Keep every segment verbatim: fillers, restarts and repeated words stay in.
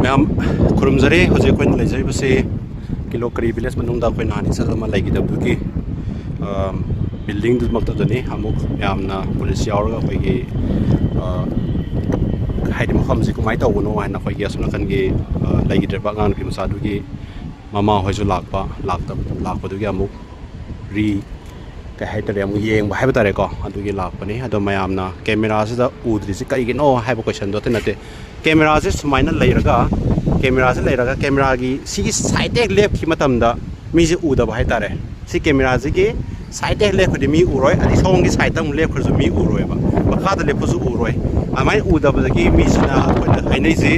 ꯃꯌꯥꯝ ꯈꯨꯔꯨꯝꯖꯔꯤ꯫ ꯍꯧꯖꯤꯛ ꯑꯩꯈꯣꯏꯅ ꯂꯩꯖꯔꯤꯕꯁꯤ ꯀꯤꯂꯣꯀꯔꯤ ꯚꯤꯂꯦꯖ ꯃꯅꯨꯡꯗ ꯑꯩꯈꯣꯏ ꯅꯍꯥꯟ ꯏꯟꯁꯤꯗꯟ ꯑꯃ ꯂꯩꯈꯤꯗꯕꯗꯨꯒꯤ, ꯑ, ꯕꯤꯜꯗꯤꯡꯗꯨꯃꯛꯇꯗꯅꯤ꯫ ꯑꯃꯨꯛ ꯃꯌꯥꯝꯅ ꯄꯨꯂꯤꯁ ꯌꯥꯎꯔꯒ ꯑꯩꯈꯣꯏꯒꯤ, ꯑ, ꯍꯥꯏꯗꯤ ꯃꯐꯝꯁꯤ ꯀꯃꯥꯏꯅ ꯇꯧꯕꯅꯣ ꯍꯥꯏꯅ ꯑꯩꯈꯣꯏꯒꯤ ꯑꯁꯣꯝ ꯅꯥꯀꯟꯒꯤ, ꯑ, ꯂꯩꯈꯤꯗ꯭ꯔꯤꯕ ꯑꯉꯥꯡ ꯅꯨꯄꯤ ꯃꯆꯥꯗꯨꯒꯤ ꯃꯃꯥ ꯍꯣꯏꯁꯨ ꯂꯥꯛꯄ, ꯂꯥꯛꯇꯕ, ꯂꯥꯛꯄꯗꯨꯒꯤ ꯑꯃꯨꯛ ꯔꯤ ꯀꯩ ꯍꯥꯏꯇꯥꯔꯦ, ꯑꯃꯨꯛ ꯌꯦꯡꯕ ꯍꯥꯏꯕ ꯇꯥꯔꯦꯀꯣ꯫ ꯑꯗꯨꯒꯤ ꯂꯥꯛꯄꯅꯤ꯫ ꯑꯗꯣ ꯃꯌꯥꯝꯅ ꯀꯦꯃꯦꯔꯥꯁꯤꯗ ꯎꯗ꯭ꯔꯤꯁꯤ ꯀꯔꯤꯒꯤꯅꯣ ꯍꯥꯏꯕ ꯀꯣꯏꯁꯟꯗꯣ ꯑꯇꯩ ꯅꯠꯇꯦ꯫ ꯀꯦꯃꯦꯔꯥꯁꯦ ꯁꯨꯃꯥꯏꯅ ꯂꯩꯔꯒ, ꯀꯦꯃꯦꯔꯥꯁꯦ ꯂꯩꯔꯒ ꯀꯦꯃꯦꯔꯥꯒꯤ ꯁꯤꯒꯤ ꯁꯥꯏꯠꯇ ꯍꯦꯛ ꯂꯦꯞꯈꯤꯕ ꯃꯇꯝꯗ ꯃꯤꯁꯦ ꯎꯗꯕ ꯍꯥꯏꯇꯥꯔꯦ꯫ ꯁꯤ ꯀꯦꯃꯦꯔꯥꯁꯤꯒꯤ ꯁꯥꯏꯠꯇ ꯍꯦꯛ ꯂꯦꯞꯈ꯭ꯔꯗꯤ ꯃꯤ ꯎꯔꯣꯏ, ꯑꯗꯩ ꯁꯣꯝꯒꯤ ꯁꯥꯏꯠꯇ ꯑꯃꯨꯛ ꯂꯦꯞꯈ꯭ꯔꯁꯨ ꯃꯤ ꯎꯔꯣꯏꯕ, ꯃꯈꯥꯗ ꯂꯦꯞꯄꯁꯨ ꯎꯔꯣꯏ꯫ ꯑꯗꯨꯃꯥꯏꯅ ꯎꯗꯕꯗꯒꯤ ꯃꯤꯁꯤꯅ ꯑꯩꯈꯣꯏꯅ ꯍꯥꯏꯅꯩꯁꯤ,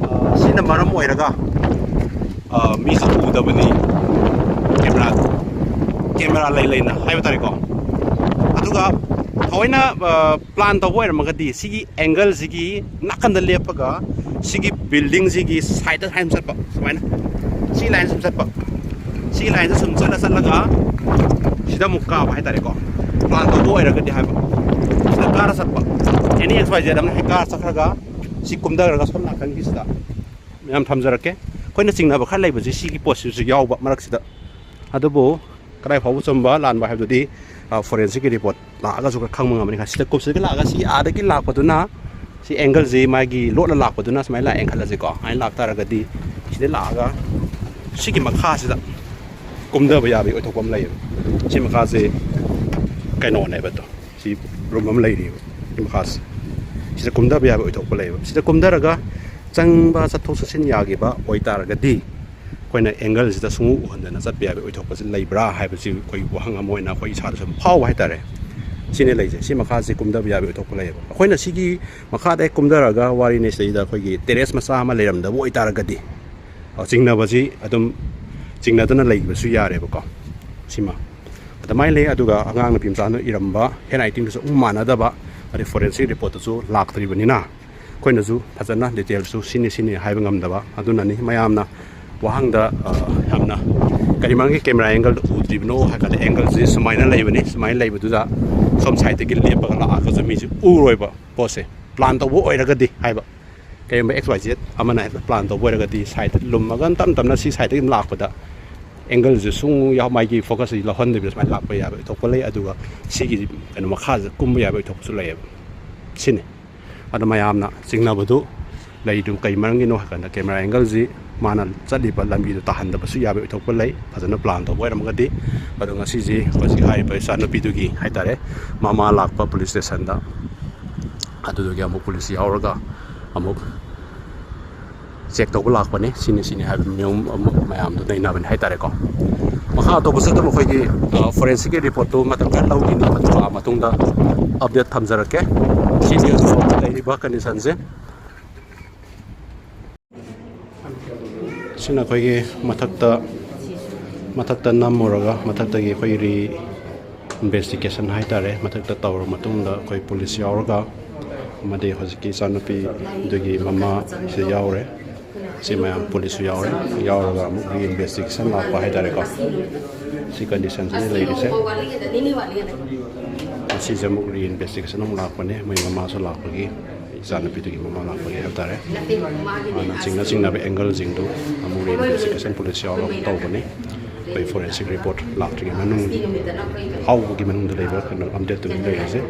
ꯑ, ꯁꯤꯅ ꯃꯔꯝ ꯑꯣꯏꯔꯒ, ꯑ, ꯃꯤꯁꯤ ꯎꯗꯕꯅꯤ ꯀꯦꯃꯦꯔꯥ, ꯀꯦꯃꯦꯔꯥ ꯂꯩ ꯂꯩꯅ ꯍꯥꯏꯕ ꯇꯥꯔꯦꯀꯣ꯫ ꯑꯗꯨꯒ ꯊꯑꯣꯏꯅ, ꯑ, ꯄ꯭ꯂꯥꯟ ꯇꯧꯕ ꯑꯣꯏꯔꯝꯃꯒꯗꯤ ꯁꯤꯒꯤ ꯑꯦꯡꯒꯜꯁꯤꯒꯤ ꯅꯥꯀꯟꯗ ꯂꯦꯞꯄꯒ ꯁꯤꯒꯤ ꯕꯤꯜꯗꯤꯡꯁꯤꯒꯤ ꯁꯥꯏꯠꯇ ꯁꯨꯃꯥꯏꯅ ꯆꯠꯄ, ꯁꯨꯃꯥꯏꯅ ꯁꯤ ꯂꯥꯏꯟꯁꯦ ꯁꯨꯝ ꯆꯠꯄ, ꯁꯤ ꯂꯥꯏꯟꯁꯦ ꯁꯨꯝ ꯆꯠꯂ ꯆꯠꯂꯒ ꯁꯤꯗ ꯑꯃꯨꯛ ꯀꯥꯕ ꯍꯥꯏꯇꯥꯔꯦꯀꯣ꯫ ꯄ꯭ꯂꯥꯟ ꯇꯧꯕ ꯑꯣꯏꯔꯒꯗꯤ ꯍꯥꯏꯕ, ꯁꯤꯗ ꯀꯥꯔ ꯆꯠꯄ, ꯑꯦꯅꯤ ꯑꯦꯛꯁ ꯋꯥꯏ ꯖꯦꯠ ꯑꯃꯅ ꯍꯦꯛ ꯀꯥꯔ ꯆꯠꯈ꯭ꯔꯒ ꯁꯤ ꯀꯨꯝꯊꯈ꯭ꯔꯒ ꯁꯣꯝ ꯅꯥꯀꯟꯒꯤꯁꯤꯗ ꯃꯌꯥꯝ ꯊꯝꯖꯔꯛꯀꯦ꯫ ꯑꯩꯈꯣꯏꯅ ꯆꯤꯡꯅꯕ ꯈꯔ ꯂꯩꯕꯁꯦ ꯁꯤꯒꯤ ꯄꯣꯠꯁꯤꯁꯨ ꯌꯥꯎꯕ ꯃꯔꯛꯁꯤꯗ꯫ ꯑꯗꯨꯕꯨ ꯀꯗꯥꯏ ꯐꯥꯎꯕ ꯆꯨꯝꯕ ꯂꯥꯟꯕ ꯍꯥꯏꯕꯗꯨꯗꯤ, ꯑ, ꯐꯣꯔꯦꯟꯁꯤꯛꯀꯤ ꯔꯤꯄꯣꯔꯠ ꯂꯥꯛꯑꯒꯁꯨ ꯈꯔ ꯈꯪꯕ ꯉꯝꯃꯅꯤ꯫ ꯁꯤꯗ ꯀꯨꯞꯁꯤꯗꯒꯤ ꯂꯥꯛꯑꯒ ꯁꯤ ꯑꯥꯗꯒꯤ ꯂꯥꯛꯄꯗꯨꯅ, ꯁꯤ ꯑꯦꯡꯒꯜꯁꯤ ꯃꯥꯒꯤ ꯂꯣꯠꯂ ꯂꯥꯛꯄꯗꯨꯅ ꯁꯨꯃꯥꯏꯅ ꯂꯥꯛꯑꯦꯅ ꯈꯜꯂꯁꯤꯀꯣ꯫ ꯑꯗꯨꯃꯥꯏꯅ ꯂꯥꯛꯇꯥꯔꯒꯗꯤ ꯁꯤꯗ ꯂꯥꯛꯑꯒ ꯁꯤꯒꯤ ꯃꯈꯥꯁꯤꯗ ꯀꯨꯝꯊꯕ ꯌꯥꯕꯒꯤ ꯑꯣꯏꯊꯣꯛꯄ ꯑꯃ ꯂꯩꯌꯦꯕ꯫ ꯁꯤ ꯃꯈꯥꯁꯦ ꯀꯩꯅꯣꯅꯦꯕ ꯑꯗꯣ꯫ ꯁꯤ ꯔꯨꯝ ꯑꯃ ꯂꯩꯔꯤꯕ ꯁꯤ ꯃꯈꯥꯁꯦ꯫ ꯁꯤꯗ ꯀꯨꯝꯊꯕ ꯌꯥꯕ ꯑꯣꯏꯊꯣꯛꯄ ꯂꯩꯌꯦꯕ꯫ ꯁꯤꯗ ꯀꯨꯝꯊꯔꯒ ꯆꯪꯕ, ꯆꯠꯊꯣꯛ ꯆꯠꯁꯤꯟ ꯌꯥꯈꯤꯕ ꯑꯣꯏꯇꯥꯔꯒꯗꯤ ꯑꯩꯈꯣꯏꯅ ꯑꯦꯡꯒꯜꯁꯤꯗ ꯁꯨꯡꯎ ꯎꯍꯟꯗꯅ ꯆꯠꯄ ꯌꯥꯕ ꯑꯣꯏꯊꯣꯛꯄꯁꯤ ꯂꯩꯕ꯭ꯔꯥ ꯍꯥꯏꯕꯁꯤ ꯑꯩꯈꯣꯏ ꯋꯥꯍꯪ ꯑꯃ ꯑꯣꯏꯅ ꯑꯩꯈꯣꯏ ꯏꯁꯥꯗ ꯁꯨꯝ ꯐꯥꯎꯕ ꯍꯥꯏꯇꯥꯔꯦ꯫ ꯁꯤꯅ ꯂꯩꯖꯩ꯫ ꯁꯤ ꯃꯈꯥꯁꯦ ꯀꯨꯝꯊꯕ ꯌꯥꯕ ꯑꯣꯏꯊꯣꯛꯄ ꯂꯩꯌꯦꯕ꯫ ꯑꯩꯈꯣꯏꯅ ꯁꯤꯒꯤ ꯃꯈꯥꯗ ꯍꯦꯛ ꯀꯨꯝꯊꯔꯒ ꯋꯥꯔꯤꯅꯤ, ꯁꯤꯗꯩꯗ ꯑꯩꯈꯣꯏꯒꯤ ꯇꯦꯔꯦꯁ ꯃꯆꯥ ꯑꯃ ꯂꯩꯔꯝꯗꯕ ꯑꯣꯏꯇꯥꯔꯒꯗꯤ, ꯑ, ꯆꯤꯡꯅꯕꯁꯤ ꯑꯗꯨꯝ ꯆꯤꯡꯅꯗꯅ ꯂꯩꯕꯁꯨ ꯌꯥꯔꯦꯕꯀꯣ꯫ ꯁꯤꯃ ꯑꯗꯨꯃꯥꯏꯅ ꯂꯩ꯫ ꯑꯗꯨꯒ ꯑꯉꯥꯡ ꯅꯨꯄꯤ ꯃꯆꯥꯅ ꯏꯔꯝꯕ ꯍꯦꯟ ꯔꯥꯏꯇꯤꯡꯗꯨꯁꯨ ꯑꯃꯨꯛ ꯃꯥꯟꯅꯗꯕ, ꯑꯗꯩ ꯐꯣꯔꯦꯟꯁꯤꯛ ꯔꯤꯄꯣꯔꯠꯇꯁꯨ ꯂꯥꯛꯇ꯭ꯔꯤꯕꯅꯤꯅ ꯑꯩꯈꯣꯏꯅꯁꯨ ꯐꯖꯅ ꯗꯤꯇꯦꯜꯁꯨ ꯁꯤꯅꯤ ꯁꯤꯅꯤ ꯍꯥꯏꯕ ꯉꯝꯗꯕ꯫ ꯑꯗꯨꯅꯅꯤ ꯃꯌꯥꯝꯅ ꯋꯥꯍꯪꯗ, ꯑ, ꯌꯥꯝꯅ ꯀꯔꯤ ꯃꯔꯝꯒꯤ ꯀꯦꯃꯦꯔꯥ ꯑꯦꯡꯒꯜꯗ ꯎꯗ꯭ꯔꯤꯕꯅꯣ ꯍꯥꯏ ꯀꯥꯟꯗ, ꯑꯦꯡꯒꯜꯁꯤ ꯁꯨꯃꯥꯏꯅ ꯂꯩꯕꯅꯤ, ꯁꯨꯃꯥꯏꯅ ꯂꯩꯕꯗꯨꯗ ꯁꯣꯝ ꯁꯥꯏꯠꯇꯒꯤ ꯂꯦꯞꯄꯒ ꯂꯥꯛꯑꯒꯁꯨ ꯃꯤꯁꯦ ꯎꯔꯣꯏꯕ ꯄꯣꯠꯁꯦ, ꯄ꯭ꯂꯥꯟ ꯇꯧꯕ ꯑꯣꯏꯔꯒꯗꯤ ꯍꯥꯏꯕ꯫ ꯀꯩꯒꯨꯝꯕ ꯑꯦꯛꯁ ꯋꯥꯏ ꯖꯦꯠ ꯑꯃꯅ ꯍꯦꯛꯇ ꯄ꯭ꯂꯥꯟ ꯇꯧꯕ ꯑꯣꯏꯔꯒꯗꯤ, ꯁꯥꯏꯠꯇ ꯂꯨꯝꯃꯒ ꯇꯞ ꯇꯞꯅ ꯁꯤ ꯁꯥꯏꯠꯇꯒꯤ ꯑꯗꯨꯝ ꯂꯥꯛꯄꯗ ꯑꯦꯡꯒꯜꯁꯦ ꯁꯨꯝ ꯌꯥꯎ-, ꯃꯥꯒꯤ ꯐꯣꯀꯁꯁꯤ ꯂꯧꯍꯟꯗꯕꯤꯗ ꯁꯨꯃꯥꯏꯅ ꯂꯥꯛꯄ ꯌꯥꯕ ꯊꯣꯛꯄ ꯂꯩ꯫ ꯑꯗꯨꯒ ꯁꯤꯒꯤ ꯀꯩꯅꯣ ꯃꯈꯥꯁꯤꯗ ꯀꯨꯝꯕ ꯌꯥꯕ ꯊꯣꯛꯄꯁꯨ ꯂꯩꯌꯦꯕ꯫ ꯁꯤꯅꯤ꯫ ꯑꯗꯣ ꯃꯌꯥꯝꯅ ꯆꯤꯡꯅꯕꯗꯨ ꯂꯩꯔꯤꯗꯨ ꯀꯩ ꯃꯔꯝꯒꯤꯅꯣ ꯍꯥꯏ ꯀꯥꯟꯗ, ꯀꯦꯃꯦꯔꯥ ꯑꯦꯡꯒꯜꯁꯤ ꯃꯥꯅ ꯆꯠꯂꯤꯕ ꯂꯝꯕꯤꯗꯨ ꯇꯥꯍꯟꯗꯕꯁꯨ ꯌꯥꯕ ꯊꯣꯛꯄ ꯂꯩ, ꯐꯖꯅ ꯄ꯭ꯂꯥꯟ ꯇꯧꯕ ꯑꯣꯏꯔꯝꯃꯒꯗꯤ꯫ ꯑꯗꯣ ꯉꯁꯤꯁꯦ ꯍꯧꯖꯤꯛ ꯍꯥꯏꯔꯤꯕ ꯏꯆꯥꯅꯨꯄꯤꯗꯨꯒꯤ ꯍꯥꯏꯇꯥꯔꯦ, ꯃꯃꯥ ꯂꯥꯛꯄ ꯄꯨꯂꯤꯁ ꯁ꯭ꯇꯦꯁꯟꯗ, ꯑꯗꯨꯗꯨꯒꯤ ꯑꯃꯨꯛ ꯄꯨꯂꯤꯁ ꯌꯥꯎꯔꯒ ꯑꯃꯨꯛ ꯆꯦꯛ ꯇꯧꯕ ꯂꯥꯛꯄꯅꯤ꯫ ꯁꯤꯅꯤ ꯁꯤꯅꯤ ꯍꯥꯏꯕ ꯃꯤꯑꯣꯡ ꯑꯃ ꯃꯌꯥꯝꯗꯣ ꯅꯩꯅꯕꯅꯤ ꯍꯥꯏꯇꯥꯔꯦꯀꯣ꯫ ꯃꯈꯥ ꯑꯇꯣꯞꯄꯁꯨ ꯑꯗꯨꯝ ꯑꯩꯈꯣꯏꯒꯤ, ꯑ, ꯐꯣꯔꯦꯟꯁꯤꯛꯀꯤ ꯔꯤꯄꯣꯔꯠꯇꯨ ꯃꯇꯝ ꯈꯔ ꯂꯧꯈꯤꯅꯤ꯫ ꯃꯗꯨ ꯂꯥꯛꯑ ꯃꯇꯨꯡꯗ ꯑꯞꯗꯦꯠ ꯊꯝꯖꯔꯛꯀꯦ꯫ ꯁꯤꯅꯤ ꯍꯧꯖꯤꯛ ꯂꯩꯔꯤꯕ ꯀꯟꯗꯤꯁꯟꯁꯦ꯫ ꯁꯤꯅ ꯑꯩꯈꯣꯏꯒꯤ ꯃꯊꯛꯇ, ꯃꯊꯛꯇ ꯅꯝꯃꯨꯔꯒ ꯃꯊꯛꯇꯒꯤ ꯑꯩꯈꯣꯏ ꯔꯤ ꯏꯟꯚꯦꯁꯇꯤꯒꯦꯁꯟ ꯍꯥꯏꯇꯥꯔꯦ, ꯃꯊꯛꯇ ꯇꯧꯔ ꯃꯇꯨꯡꯗ ꯑꯩꯈꯣꯏ ꯄꯨꯂꯤꯁ ꯌꯥꯎꯔꯒ ꯑꯃꯗꯤ ꯍꯧꯖꯤꯛꯀꯤ ꯏꯆꯥꯅꯨꯄꯤꯗꯨꯒꯤ ꯃꯃꯥꯁꯨ ꯌꯥꯎꯔꯦ꯫ ꯁꯤ ꯃꯌꯥꯝ ꯄꯨꯂꯤꯁꯁꯨ ꯌꯥꯎꯔꯦ꯫ ꯌꯥꯎꯔꯒ ꯑꯃꯨꯛ ꯔꯤ ꯏꯟꯚꯦꯁꯇꯤꯒꯦꯁꯟ ꯂꯥꯛꯄ ꯍꯥꯏꯇꯥꯔꯦꯀꯣ꯫ ꯁꯤ ꯀꯟꯗꯤꯁꯟꯁꯤꯅ ꯂꯩꯔꯤꯁꯦ꯫ ꯁꯤꯁꯦ ꯑꯃꯨꯛ ꯔꯤ ꯏꯟꯚꯦꯁꯇꯤꯒꯦꯁꯟ ꯑꯃꯨꯛ ꯂꯥꯛꯄꯅꯦ꯫ ꯃꯣꯏ ꯃꯃꯥꯁꯨ ꯂꯥꯛꯄꯒꯤ, ꯏꯆꯥꯅꯨꯄꯤꯗꯨꯒꯤ ꯃꯃꯥ ꯂꯥꯛꯄꯒꯤ ꯍꯥꯏꯕ ꯇꯥꯔꯦ꯫ ꯍꯥꯟꯅ ꯆꯤꯡꯅ ꯆꯤꯡꯅꯕ ꯑꯦꯡꯒꯜꯁꯤꯡꯗꯨ ꯑꯃꯨꯛ ꯔꯤ ꯏꯟꯚꯦꯁꯇꯤꯒꯦꯁꯟ ꯄꯨꯂꯤꯁ ꯌꯥꯎꯔꯒ ꯑꯃꯨꯛ ꯇꯧꯕꯅꯤ꯫ ꯑꯩꯈꯣꯏ ꯐꯣꯔꯦꯟꯁꯤꯛ ꯔꯤꯄꯣꯔꯠ ꯂꯥꯛꯇ꯭ꯔꯤꯉꯩ ꯃꯅꯨꯡ, ꯍꯧꯕꯒꯤ ꯃꯅꯨꯡꯗ ꯂꯩꯕ ꯀꯩꯅꯣ ꯑꯞꯗꯦꯠꯇꯨꯅꯤ ꯂꯩꯔꯤꯁꯦ꯫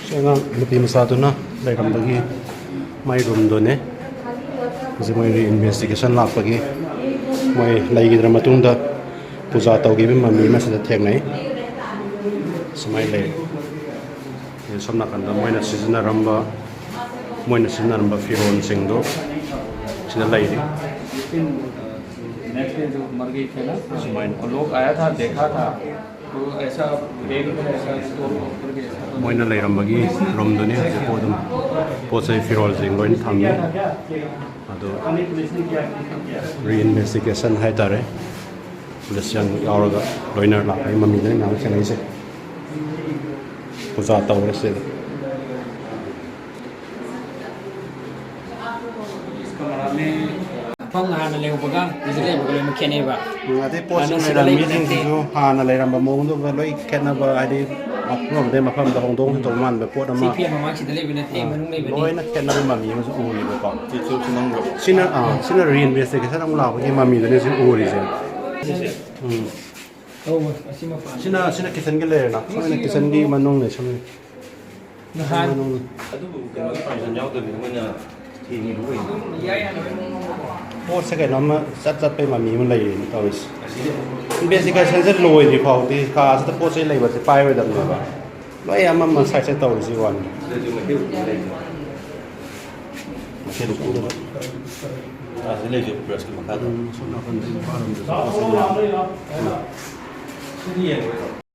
ꯁꯤ ꯑꯉꯥꯡ ꯅꯨꯄꯤ ꯃꯆꯥꯗꯨꯅ ꯂꯩꯔꯝꯕꯒꯤ ꯃꯥꯏ ꯔꯨꯝꯗꯨꯅꯦ꯫ ꯍꯧꯖꯤꯛ ꯃꯣꯏ ꯔꯤ ꯏꯟꯚꯦꯁꯇꯤꯒꯦꯁꯟ ꯂꯥꯛꯄꯒꯤ ꯃꯣꯏ ꯂꯩꯈꯤꯗ꯭ꯔ ꯃꯇꯨꯡꯗ ꯄꯨꯖꯥ ꯇꯧꯈꯤꯕ ꯃꯃꯤ ꯑꯃ ꯁꯤꯗ ꯊꯦꯡꯅꯩ꯫ ꯁꯨꯃꯥꯏꯅ ꯂꯩ꯫ ꯁꯣꯝ ꯅꯥꯀꯟꯗ ꯃꯣꯏꯅ ꯁꯤꯖꯤꯟꯅꯔꯝꯕ, ꯃꯣꯏꯅ ꯁꯤꯖꯤꯟꯅꯔꯝꯕ ꯐꯤꯔꯣꯜꯁꯤꯡꯗꯣ ꯁꯤꯗ ꯂꯩꯔꯤ꯫ नेक्स्ट डे जो मर गई थी ना, ꯁꯨꯃꯥꯏꯅ और लोग आया था, देखा था, तो ऐसा बेड में ऐसा स्टोन ऊपर भी ऐसा तो ꯃꯣꯏꯅ ꯂꯩꯔꯝꯕꯒꯤ ꯔꯨꯝꯗꯨꯅꯤ꯫ ꯍꯧꯖꯤꯛ ꯄꯣꯠ ꯑꯗꯨꯝ, ꯄꯣꯠ ꯆꯩ ꯐꯤꯔꯣꯜꯁꯤꯡ ꯂꯣꯏꯅ ꯊꯝꯃꯤ꯫ ꯑꯗꯣ ꯔꯤꯏꯟꯚꯦꯁꯇꯤꯒꯦꯁꯟ ꯍꯥꯏꯇꯥꯔꯦ, ꯄꯨꯂꯤꯁ ꯌꯥꯝ ꯌꯥꯎꯔꯒ ꯂꯣꯏꯅ ꯂꯥꯛꯄꯒꯤ ꯃꯃꯤꯗꯅꯤ ꯃꯌꯥꯝ ꯊꯦꯡꯅꯩꯁꯦ꯫ ꯄꯨꯖꯥ ꯇꯧꯔꯦ ꯁꯤꯗ꯫ इसका मनाने ꯃꯐꯝ ꯍꯥꯟꯅ ꯂꯩꯍꯧꯕꯒ ꯍꯧꯖꯤꯛ ꯂꯩꯕꯒ ꯂꯣꯏꯅꯃꯛ ꯈꯦꯠꯅꯩꯕ꯫ ꯎꯝ, ꯑꯗꯩ ꯄꯣꯠꯁꯤꯡ ꯂꯩꯔꯝꯕ ꯃꯤꯁꯤꯡꯁꯤꯁꯨ ꯍꯥꯟꯅ ꯂꯩꯔꯝꯕ ꯃꯑꯣꯡꯗꯨꯒ ꯂꯣꯏ ꯈꯦꯠꯅꯕ, ꯍꯥꯏꯗꯤ ꯃꯐꯝ ꯑꯃꯗꯒꯤ ꯃꯐꯝ ꯑꯃꯗ ꯍꯣꯡꯗꯣꯛ ꯍꯣꯡꯖꯤꯟ ꯇꯧꯕ ꯃꯥꯟꯕ ꯄꯣꯠ ꯑꯃ꯫ ꯁꯤ ꯐꯦꯟ ꯃꯃꯥꯡꯁꯤꯗ ꯂꯩꯕ ꯅꯠꯇꯦ, ꯃꯅꯨꯡ ꯂꯩꯕꯅꯤ꯫ ꯂꯣꯏꯅ ꯈꯦꯠꯅꯕ ꯃꯃꯤ ꯑꯃꯁꯨ ꯎꯔꯤꯕꯀꯣ꯫ ꯁꯤ ꯆꯨꯞꯁꯨ ꯅꯝꯈ꯭ꯔꯕꯣ? ꯁꯤꯅ ꯑꯥ, ꯁꯤꯅ ꯔꯦꯟ ꯏꯟꯚꯦꯁꯇꯤꯒꯦꯁꯟ ꯑꯃꯨꯛ ꯂꯥꯛꯄꯒꯤ ꯃꯃꯤꯗꯨꯅꯦ ꯁꯤ ꯎꯔꯤꯁꯦ꯫ ꯁꯤꯁꯦ꯫ ꯎꯝ꯫ ꯑꯧ, ꯑꯁꯤ ꯃꯄꯥꯟ꯫ ꯁꯤꯅ ꯁꯤꯅ ꯀꯤꯆꯟꯒꯤ ꯂꯩꯔꯦꯅ꯫ ꯁꯤꯅ ꯀꯤꯆꯟꯒꯤ ꯃꯅꯨꯡꯅꯦ ꯁꯤꯅ꯫ ꯅꯍꯥꯟ ꯃꯅꯨꯡ꯫ ꯑꯗꯨꯕꯨ ꯀꯩꯅꯣꯒꯤ ꯄꯥꯔꯃꯤꯁꯟ ꯌꯥꯎꯗꯕꯤꯗ ꯃꯣꯏꯅ ꯊꯦꯡꯉꯤꯕ ꯑꯣꯏꯅ꯫ ꯄꯣꯠꯁꯦ ꯀꯩꯅꯣꯝꯃ ꯆꯠ ꯆꯠꯄꯩ ꯃꯃꯤ ꯑꯃ ꯂꯩꯔꯦꯅ ꯇꯧꯔꯤꯁꯦ꯫ ꯏꯟꯚꯦꯁꯇꯤꯒꯦꯁꯟꯁꯦ ꯂꯣꯏꯗ꯭ꯔꯤ ꯐꯥꯎꯗꯤ ꯀꯥꯁꯤꯗ ꯄꯣꯠ ꯆꯩ ꯂꯩꯕꯁꯦ ꯄꯥꯏꯔꯣꯏꯗꯕꯅꯦꯕ꯫ ꯂꯣꯏ ꯑꯃꯃꯝ ꯁꯥꯏꯠ ꯁꯥꯏꯠ ꯇꯧꯔꯤꯁꯤ ꯋꯥꯅꯤ꯫ ꯁꯤꯗꯁꯨ ꯃꯩꯇꯩ ꯎꯄꯨ ꯂꯩꯕ꯫ ꯃꯩꯇꯩ ꯎꯄꯨ꯫ ꯑꯥ, ꯁꯤ ꯂꯩꯁꯦ ꯕ꯭ꯔꯁꯀꯤ ꯃꯈꯥꯗ꯫ ꯎꯝ, ꯁꯣꯝ ꯅꯥꯀꯟꯗ ꯅꯨꯄꯥꯔꯣꯝꯗꯁꯨ ꯄꯣꯠ ꯆꯩ ꯂꯩ꯫ ꯁꯤꯗꯤ ꯌꯦꯡꯉꯣꯏꯗ꯭ꯔꯣ?